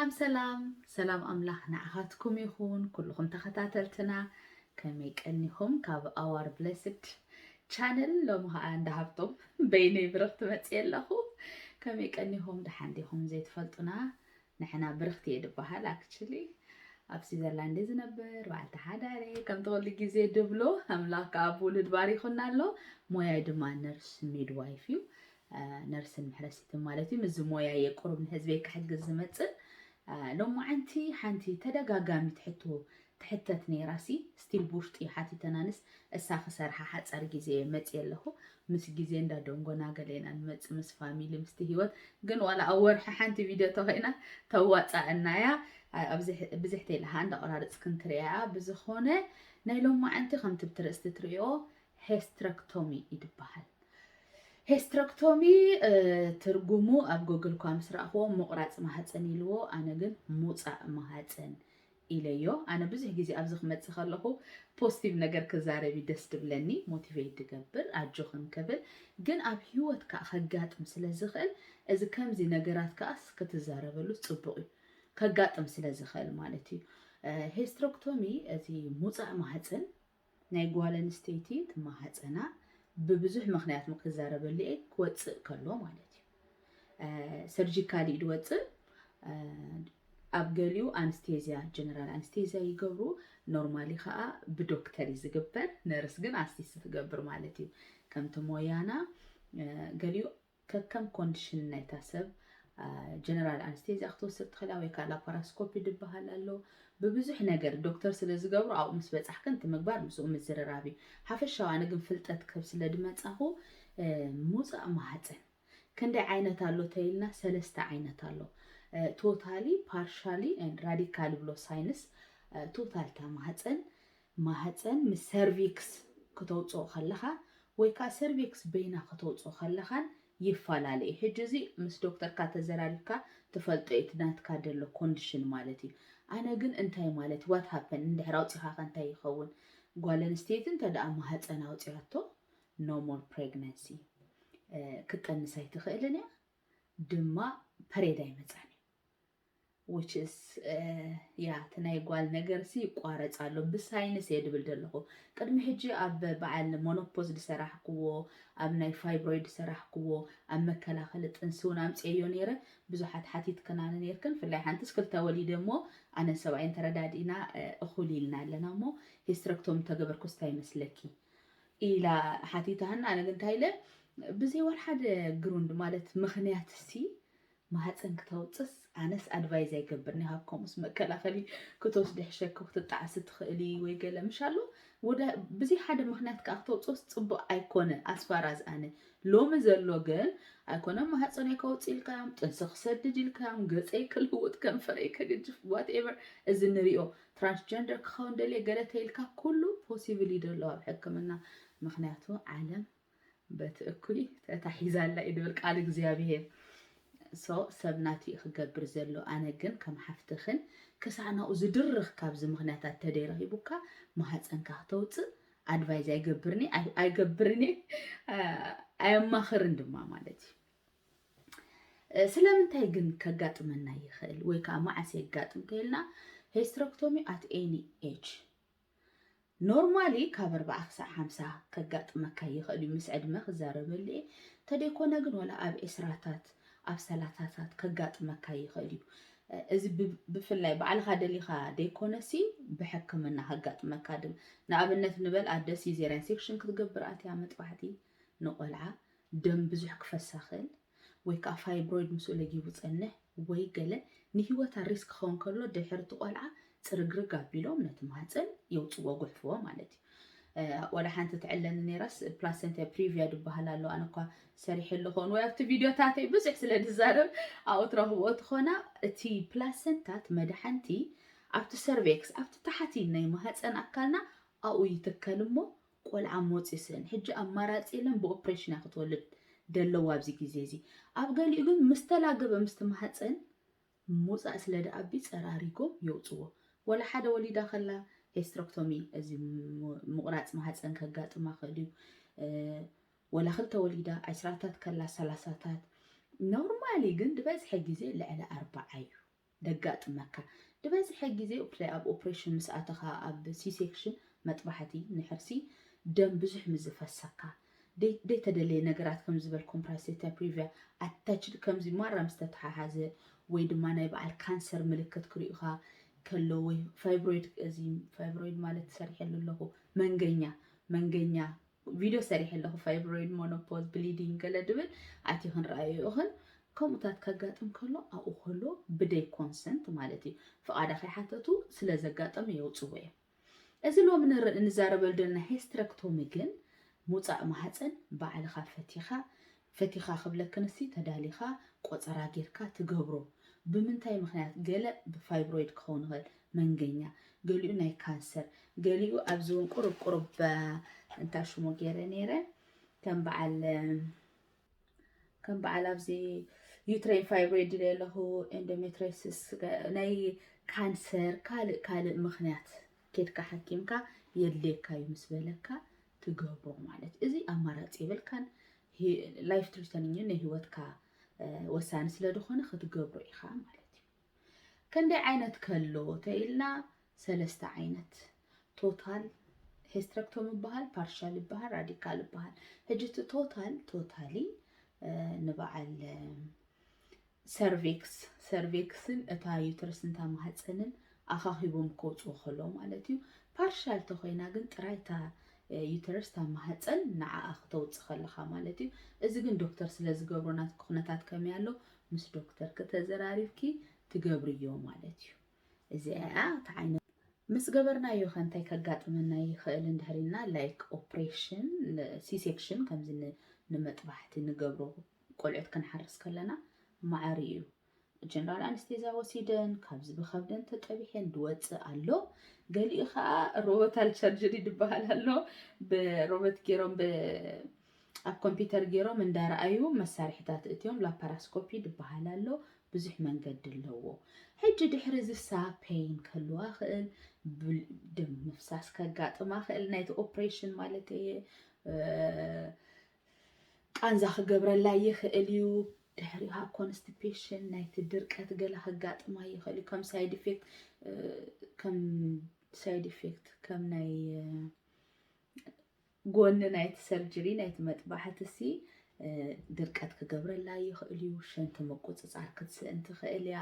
ሰላም ሰላም፣ ሰላም ኣምላኽ ንዓኻትኩም ይኹን፣ ኩልኹም ተኸታተልትና ከመይ ቀኒኹም? ካብ ኣዋር ብለስድ ቻነል ሎሚ ኸዓ እንዳሃብቶም በይነይ ብርኽቲ መፅየ ኣለኹ። ከመይ ቀኒኹም? ደሓን ዲኹም? ዘይትፈልጡና ንሕና ብርኽቲ እየ ድበሃል። ኣክቹሊ ኣብ ስዊዘርላንድ እየ ዝነብር፣ በዓልቲ ሓዳር እየ። ከምቲ ኩሉ ግዜ ድብሎ ኣምላኽ ከዓ ብውሉድ ባሪኹና ኣሎ። ሞያይ ድማ ነርስ ሚድዋይፍ እዩ። ነርስን መሕረሲትን ማለት እዩ። ምስዚ ሞያየ ቁሩብ ንህዝበይ ክሕግዝ ዝመፅእ። ሎማዓንቲ ሓንቲ ተደጋጋሚ ትሕቶ ትሕተት ነይራሲ፣ ስቲል ብውሽጢ ሓቲተናንስ እሳ ክሰርሓ ሓፃር ግዜ መፅየ ኣለኹ። ምስ ግዜ እንዳደንጎና ገሌና ንመፅእ ምስ ፋሚሊ ምስቲ ህይወት፣ ግን ዋላ ኣብ ወርሒ ሓንቲ ቪድዮ ተኾይና ተዋፃእና እያ። ብዝሕ ተይልሃ እንዳቆራርፅ ክንትሪያ። ብዝኾነ ናይ ሎማዓንቲ ከምቲ ብትርእስቲ ትሪኦ ሄስትረክቶሚ ይድበሃል። ሄስትረክቶሚ ትርጉሙ ኣብ ጎግል እኳ ምስ ረኣኽዎ ምቑራፅ ማህፀን ኢልዎ፣ ኣነ ግን ሙፃእ ማህፀን ኢለዮ። ኣነ ብዙሕ ግዜ ኣብዚ ክመፅእ ከለኹ ፖዚቲቭ ነገር ክዛረብ እዩ ደስ ድብለኒ፣ ሞቲቬት ድገብር ኣጆኽን ክብል። ግን ኣብ ህይወት ከዓ ከጋጥም ስለ ዝኽእል እዚ ከምዚ ነገራት ከዓስ ክትዛረበሉ ፅቡቕ እዩ፣ ከጋጥም ስለ ዝኽእል ማለት እዩ። ሄስትረክቶሚ እዚ ሙፃእ ማህፀን ናይ ጓል ኣንስተይቲ እቲ ማህፀና ብብዙሕ ምኽንያት ክዛረበሉ እየ ክወፅእ ከሎ ማለት እዩ። ሰርጂካሊ ድወፅእ፣ ኣብ ገሊኡ ኣንስቴዝያ፣ ጀነራል ኣንስቴዝያ ይገብሩ። ኖርማሊ ከዓ ብዶክተር እዩ ዝግበር፣ ነርስ ግን ኣሲስት ትገብር ማለት እዩ። ከምቲ ሞያና ገሊኡ ከከም ኮንዲሽን ናይታ ሰብ ጀነራል ኣንስቴዝያ ክትወስድ ትኽእላ ወይ ከዓ ላፓራስኮፒ ድበሃል ኣሎ። ብብዙሕ ነገር ዶክተር ስለ ዝገብሩ ኣብኡ ምስ በፃሕክን እቲ ምግባር ምስኡ ምዝርራብ እዩ ሓፈሻዊ። ኣነ ግን ፍልጠት ክህብ ስለ ድመፃኹ ሙፃእ ማህፀን ክንደይ ዓይነት ኣሎ ተይልና ሰለስተ ዓይነት ኣሎ። ቶታሊ፣ ፓርሻሊ፣ ራዲካሊ ብሎ ሳይንስ። ቶታልታ ማህፀን ማህፀን ምስ ሰርቪክስ ክተውፅኦ ከለኻ ወይ ከዓ ሰርቪክስ በይና ክተውፅኦ ከለኻን ይፈላለ እዩ። ሕጂ እዚ ምስ ዶክተርካ ተዘራሪብካ ትፈልጦ እዩ፣ እቲ ናትካ ደሎ ኮንዲሽን ማለት እዩ። ኣነ ግን እንታይ ማለት what happen እንድሕር ኣውፂኻኸ እንታይ ይኸውን? ጓል ኣንስተይቲ እንተ ደኣ ማህፀን ኣውፂኣቶ no more pregnancy፣ ክትጠንስ ኣይትኽእልን እያ፣ ድማ ፐሬድ ኣይመፃን እዩ። which is ያ እቲ ናይ ጓል ነገር ሲ ይቋረፅ ኣሎ ብሳይንስ እየ ድብል ዘለኹ። ቅድሚ ሕጂ ኣብ በዓል ሞኖፖዝ ዝሰራሕክዎ፣ ኣብ ናይ ፋይብሮይድ ዝሰራሕክዎ፣ ኣብ መከላኸሊ ጥንሲ እውን ኣምፅኤዮ ነይረ። ብዙሓት ሓቲትክናኒ ነይርክን፣ ብፍላይ ሓንትስ ክልተ ወሊደ እሞ ኣነን ሰብኣይን ተረዳዲእና እኹል ኢልና ኣለና እሞ ሂስትረክቶሚ ተገበርኩስ እንታይ ይመስለኪ ኢላ ሓቲታህና። ኣነ ግን እንታይ ኢለ ብዘይ ዋላ ሓደ ግሩንድ ማለት ምኽንያት ሲ ማህፀን ክተውፅስ ኣነስ ኣድቫይዝ ኣይገብርን እየ። ካብ ከምኡስ መከላኸሊ ክትወስዲ ሕሸኪ ክትጣዕሲ ትኽእሊ ወይ ገለ ምሽ ኣሎ ወደ ብዘይ ሓደ ምኽንያት ከዓ ክተውፅስ ፅቡቅ ኣይኮነ። ኣስፋራዝ ኣነ ሎሚ ዘሎ ግን ኣይኮነ ማህፀነይ ከውፅእ ኢልካዮም፣ ጥንሲ ክሰድድ ኢልካዮም፣ ገፀይ ክልውጥ፣ ከንፈረይ ከግጅፍ፣ ዋትኤቨር እዚ ንሪኦ ትራንስጀንደር ክኸውን ደልየ ገለ ተይልካ ኩሉ ፖሲብል እዩ ዘሎ ኣብ ሕክምና። ምኽንያቱ ዓለም በቲ እኩይ ተታሒዛ ኣላ እዩ ድብል ቃል እግዚኣብሄር። ሶ ሰብ ናቱ እዩ ክገብር ዘሎ። ኣነ ግን ከም ሓፍትኽን ክሳዕ ናብኡ ዝድርኽ ካብዚ ምኽንያታት ተደይረኺቡካ ማህፀንካ ክተውፅእ ኣድቫይዝ ኣይገብርኒ ኣይገብርኒ ኣየማኽርን ድማ ማለት እዩ። ስለምንታይ ግን ከጋጥመና ይኽእል ወይ ከዓ መዓስ የጋጥም ከይልና ሄስትረክቶሚ ኣት ኤኒ ኤጅ ኖርማሊ ካብ ኣርባዓ ክሳዕ ሓምሳ ከጋጥመካ ይኽእል እዩ ምስ ዕድመ ክዛረበሉ እየ። ተደይኮነ ግን ወላ ኣብ ዕስራታት ኣብ ሰላሳታት ከጋጥመካ ይኽእል እዩ። እዚ ብፍላይ ባዕልኻ ደሊኻ ደይኮነሲ ብሕክምና ከጋጥመካ ድም ንኣብነት ንበል ኣደ ሲዜርያን ሴክሽን ክትገብር ኣትያ መጥባሕቲ ንቆልዓ ደም ብዙሕ ክፈሳ ክእል ወይ ከዓ ፋይብሮይድ ምስኡ ለጊቡ ፀንሕ ወይ ገለ ንህይወታ ሪስክ ክኸውን ከሎ ድሕርቲ ቆልዓ ፅርግርግ ኣቢሎም ነቲ ማህፀን የውፅዎ ጉሕፍዎ ማለት እዩ። ወላ ሓንቲ ትዕለኒ ነይራስ ፕላሰንታ ፕሪቪያ ድበሃል ኣሎ። ኣነ እኳ ሰሪሐ ኣለኹን ወይ ኣብቲ ቪድዮታተይ ብዙሕ ስለ ድዛረብ ኣብኡ ትረኽብኦ ትኾና። እቲ ፕላሰንታት መድሓንቲ ኣብቲ ሰርቬክስ ኣብቲ ታሕቲ ናይ ማህፀን ኣካልና ኣብኡ ይትከል እሞ ቆልዓ ሞፂ ስእን ሕጂ ኣማራፂ የለን ብኦፕሬሽን እያ ክትወልድ ደለዋ ኣብዚ ግዜ እዚ። ኣብ ገሊኡ ግን ምስ ተላገበ ምስቲ ማህፀን ምውፃእ ስለ ደኣቢ ፀራሪጎም የውፅዎ። ወላ ሓደ ወሊዳ ከላ ሄስትረክቶሚ እዚ ምቑራፅ ማህፀን ከጋጥማ ክእል እዩ። ወላ ክልተ ወሊዳ ዕስራታት ከላ ሰላሳታት ኖርማሊ ግን ዝበዝሐ ግዜ ልዕሊ ኣርባዓ እዩ። ደጋጥመካ። ዝበዝሐ ግዜ ብፍላይ ኣብ ኦፕሬሽን ምስ ኣተኻ ኣብ ሲ ሴክሽን መጥባሕቲ ንሕርሲ ደም ብዙሕ ምስ ዝፈሰካ ደይ- ደይተደለየ ነገራት ከም ዝበል ኮምፕራሴታ ፕሪቪያ ኣታችድ ከምዚ ማራ ምስ ተተሓሓዘ ወይ ድማ ናይ በዓል ካንሰር ምልክት ክርእዩኻ ከሎ ወይ ፋይብሮይድ እዚ ፋይብሮይድ ማለት ሰሪሐሉ ኣለኹ መንገኛ መንገኛ ቪድዮ ሰሪሐ ኣለኹ ፋይብሮይድ ሞኖፖዝ ብሊዲንግ ገለ ድብል ኣቲ ክንረኣዩ ይኹን ከምኡታት ከጋጥም ከሎ ኣብኡ ከሎ ብደይ ኮንሰንት ማለት እዩ ፍቓዳ ከይሓተቱ ስለ ዘጋጠመ የውፅዎ እዮም እዚ ሎሚ ንር- ንዛረበሉ ዘለና ሄስትረክቶሚ ግን ምውፃእ ማህፀን ባዕልኻ ፈቲኻ ፈቲኻ ክብለክንሲ ተዳሊኻ ቆፀራ ጌርካ ትገብሮ ብምንታይ ምክንያት ገለ ብፋይብሮይድ ክኸውን ይኽእል መንገኛ ገሊኡ ናይ ካንሰር ገሊኡ ኣብዚ እውን ቁሩብ ቁሩብ እንታ ሽሙ ገይረ ነይረ ከም በዓል ከም በዓል ኣብዚ ዩትሬን ፋይብሮይድ ኢለ ኣለኹ ኤንዶሜትሬሲስ ናይ ካንሰር ካልእ ካልእ ምክንያት ኬድካ ሓኪምካ የድልየካ እዩ ምስ በለካ ትገብሮ ማለት እዚ ኣማራፂ የብልካን ላይፍ ትሪተኒንግ ናይ ህይወትካ ወሳኒ ስለ ዝኾነ ክትገብሮ ኢኻ ማለት እዩ። ከንደይ ዓይነት ከሎ ተኢልና ሰለስተ ዓይነት ቶታል ሄስትረክቶም ይበሃል፣ ፓርሻል ይበሃል፣ ራዲካል ይበሃል። ሕጂ እቲ ቶታል ቶታሊ ንበዓል ሰርቪክስ ሰርቪክስን እታ ዩትረስን እታ ማህፀንን ኣኻኺቦም ከውፅኡ ከሎ ማለት እዩ። ፓርሻል ተኮይና ግን ጥራይ እታ ዩተረስ እታ ማህፀን ንዓኣ ክተውፅእ ከለኻ ማለት እዩ። እዚ ግን ዶክተር ስለ ዝገብሮ ናትኪ ኩነታት ከመይ ኣሎ ምስ ዶክተር ክተዘራሪብኪ ትገብርዮ ማለት እዩ። እዚኣ እታ ዓይነት ምስ ገበርናዮ ከ እንታይ ከጋጥመና ይኽእል እንድሕር ኢልና ላይክ ኦፕሬሽን ሲ ሴክሽን ከምዚ ን- ንመጥባሕቲ ንገብሮ ቆልዑት ክንሓርስ ከለና ማዕሪ እዩ። ጀነራል ኣንስቴዛ ወሲደን ካብዚ ብከብደን ተጠቢሐን ድወፅእ ኣሎ። ገሊኡ ከዓ ሮቦታል ሰርጀሪ ድበሃል ኣሎ። ብሮቦት ገይሮም ብ- ኣብ ኮምፒውተር ገይሮም እንዳረኣዩ መሳርሒታት እትዮም ላፓራስኮፒ ድበሃል ኣሎ። ብዙሕ መንገዲ ኣለዎ። ሕጂ ድሕሪ ዝሳ ፔይን ከልዋ ክእል ደም ምፍሳስ ከጋጥማ ክእል ናይቲ ኦፕሬሽን ማለት እየ ቃንዛ ክገብረላ ይኽእል እዩ። ድሕሪኻ ኮንስቲፔሽን ናይቲ ድርቀት ገለ ከጋጥማ ይኽእል እዩ። ከም ሳይድ ኢፌክት ከም ሳይድ ኢፌክት ከም ናይ ጎኒ ናይቲ ሰርጀሪ ናይቲ መጥባሕቲ ሲ ድርቀት ክገብረላ ይኽእል እዩ። ሸንቲ ምቁፅፃር ክትስእን ትኽእል እያ።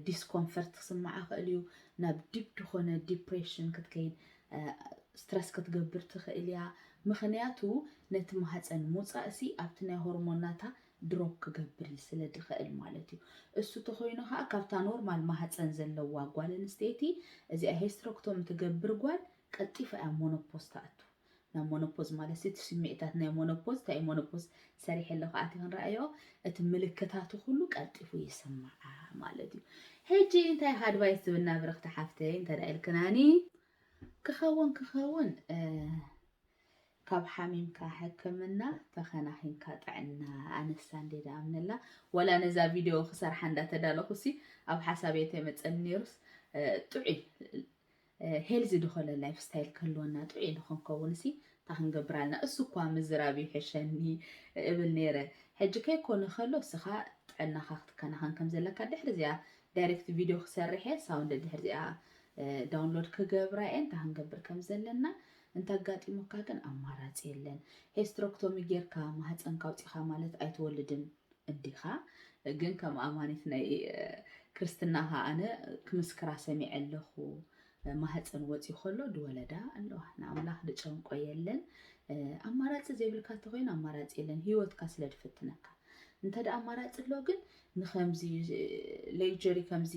ዲስኮንፈርት ክስምዓ ይኽእል እዩ። ናብ ዲፕ ዝኾነ ዲፕሬሽን ክትከይድ ስትረስ ክትገብር ትኽእል እያ። ምኽንያቱ ነቲ ማህፀን ምውፃእ ሲ ኣብቲ ናይ ሆርሞን ናታ ድሮፕ ክገብር እዩ ስለ ድኽእል ማለት እዩ። እሱ ተኾይኑ ከዓ ካብታ ኖርማል ማህፀን ዘለዋ ጓል ኣንስተይቲ እዚኣ ሄስትሮክቶም ትገብር ጓል ቀልጢፋ እያ ሞኖፖዝ ትኣቱ። ናብ ሞኖፖዝ ማለት እቲ ስምዒታት ናይ ሞኖፖዝ እንታይ ሞኖፖዝ ሰሪሐ ኣለኹ ኣቲ ክንረኣዮ እቲ ምልክታቱ ኩሉ ቀልጢፉ ይስምዓ ማለት እዩ። ሕጂ እንታይ ኣድቫይስ ዝብልና ብርኽቲ ሓፍተይ እንተ ኢልክናኒ ክኸውን ክኸውን ካብ ሓሚምካ ሕክምና ተኸናኺንካ ጥዕና ኣነሳ እንዴ ደኣምነላ ወላ ነዛ ቪድዮ ክሰርሓ እንዳተዳለኹ ሲ ኣብ ሓሳብ እየ ተመፀኒ ነይሩስ ጥዑይ ሄልዚ ዝኾነ ላይፍ ስታይል ክህልወና ጥዑይ ንኽንከውን ሲ እንታይ ክንገብር ኣለና እሱ እኳ ምዝራብ ይሕሸኒ እብል ነይረ ሕጂ ከይኮነ ከሎ እስኻ ጥዕናኻ ክትከናኸን ከም ዘለካ ድሕሪ እዚኣ ዳይሬክት ቪድዮ ክሰርሕ እየ ሳውንድ ድሕሪ እዚኣ ዳውንሎድ ክገብራ እየ እንታይ ክንገብር ከም ዘለና እንተጋጢሙካ ግን ኣማራፂ የለን ሄስትሮክቶሚ ጌርካ ማህፀንካ ኣውፂኻ ማለት ኣይትወልድን እንዲኻ ግን ከም ኣማኒት ናይ ክርስትና ከዓ ኣነ ክምስክራ ሰሚዐ ኣለኹ ማህፀን ወፂ ከሎ ድወለዳ ኣለዋ ንኣምላኽ ድጨንቆ የለን ኣማራፂ ዘይብልካ ተኮይኑ ኣማራፂ የለን ህይወትካ ስለ ድፍትነካ እንተ ደኣ ኣማራፂ ኣሎ ግን ንከምዚ ሌክጀሪ ከምዚ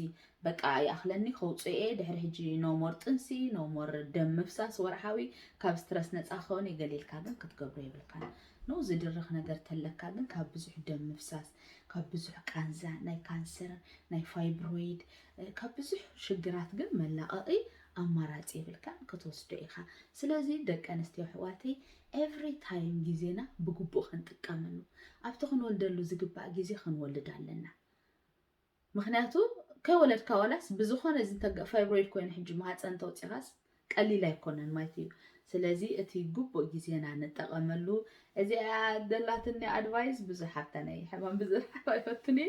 በቃ ይኣኽለኒ ከውፅኦ እየ ድሕሪ ሕጂ ኖሞር ጥንሲ ኖሞር ደም ምፍሳስ ወርሓዊ ካብ ስትረስ ነፃ ክኸውን እየ ገለ ኢልካ ግን ክትገብሮ የብልካን ኖ ዝድርኽ ነገር ተለካ ግን ካብ ብዙሕ ደም ምፍሳስ ካብ ብዙሕ ቃንዛ ናይ ካንሰር ናይ ፋይብሮይድ ካብ ብዙሕ ሽግራት ግን መላቐቒ ኣማራፂ የብልካን ክትወስዶ ኢኻ ስለዚ ደቂ ኣንስትዮ ኣሕዋተይ every time ግዜና ብግቡእ ክንጥቀመሉ ኣብቲ ክንወልደሉ ዝግባእ ግዜ ክንወልድ ኣለና ምኽንያቱ ከይወለድካ ዋላስ ብዝኾነ እዚ ፋይብሮይድ ኮይኑ ሕጂ ማህፀን ተውፂኻስ ቀሊል ኣይኮነን ማለት እዩ ስለዚ እቲ ግቡእ ግዜና ንጠቐመሉ እዚኣ ደላትኒ ኣድቫይስ ብዙሕ ሃብታ ናይ ሕማም ብዙሕ ኣይፈቱኒ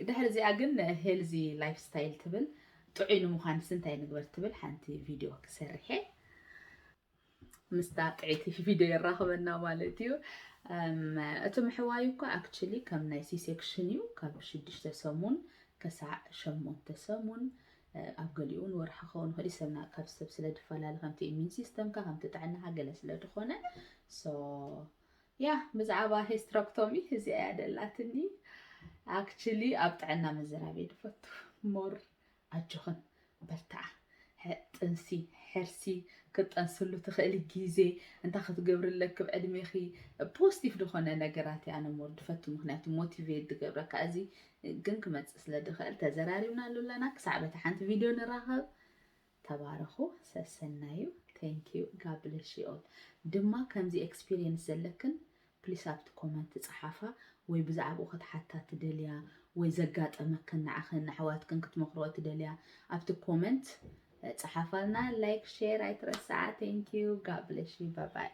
ድሕሪ እዚኣ ግን healthy lifestyle ትብል ጥዑይ ንምዃንስ እንታይ ንግበር ትብል ሓንቲ ቪድዮ ክሰርሕ እየ። ምስታ ጥዕይቲ ቪድዮ የራኽበና ማለት እዩ። እቲ ምሕዋይ እኳ actually ከም ናይ C-section እዩ። ካብ ሽዱሽተ ሰሙን ክሳዕ ሸሞንተ ሰሙን፣ ኣብ ገሊኡ እውን ወርሒ ክኸውን ይኽእል እዩ። ሰብና ካብ ሰብ ስለ ዝፈላለ ከምቲ immune system ካ ከምቲ ጥዕናኻ ገለ ስለ ዝኾነ so yeah ብዛዕባ hysterectomy እዚኣ እያ ደላትኒ። Actually ኣብ ጥዕና ምዝራብ እየ ዝፈቱ። ሞር ኣጆኽን በርትዓ። ጥንሲ ሕርሲ ክትጠንስሉ ትኽእሊ ግዜ እንታይ ክትገብሪ ኣለኪ ዕድሜኺ positive ዝኾነ ነገራት እየ ኣነ ሞር ዝፈቱ። ምክንያቱ motivate ዝገብረካ እዚ ግን ክመፅእ ስለ ዝኽእል ተዘራሪብናሉ ኣለና። ክሳዕ በታ ሓንቲ ቪድዮ ንራኸብ። ተባረኹ። ሰሰናዩ። Thank you. God bless you all። ድማ ከምዚ experience ዘለክን please ኣብቲ comment ጸሓፋ ወይ ብዛዕባኡ ክትሓታ ትደልያ ወይ ዘጋጠመክን ንዓኽን ንኣሕዋትክን ክትመኽርኦ ትደልያ ኣብቲ comment ጸሓፋልና። Like share ኣይትረስዓ። Thank you. God bless you. Bye bye.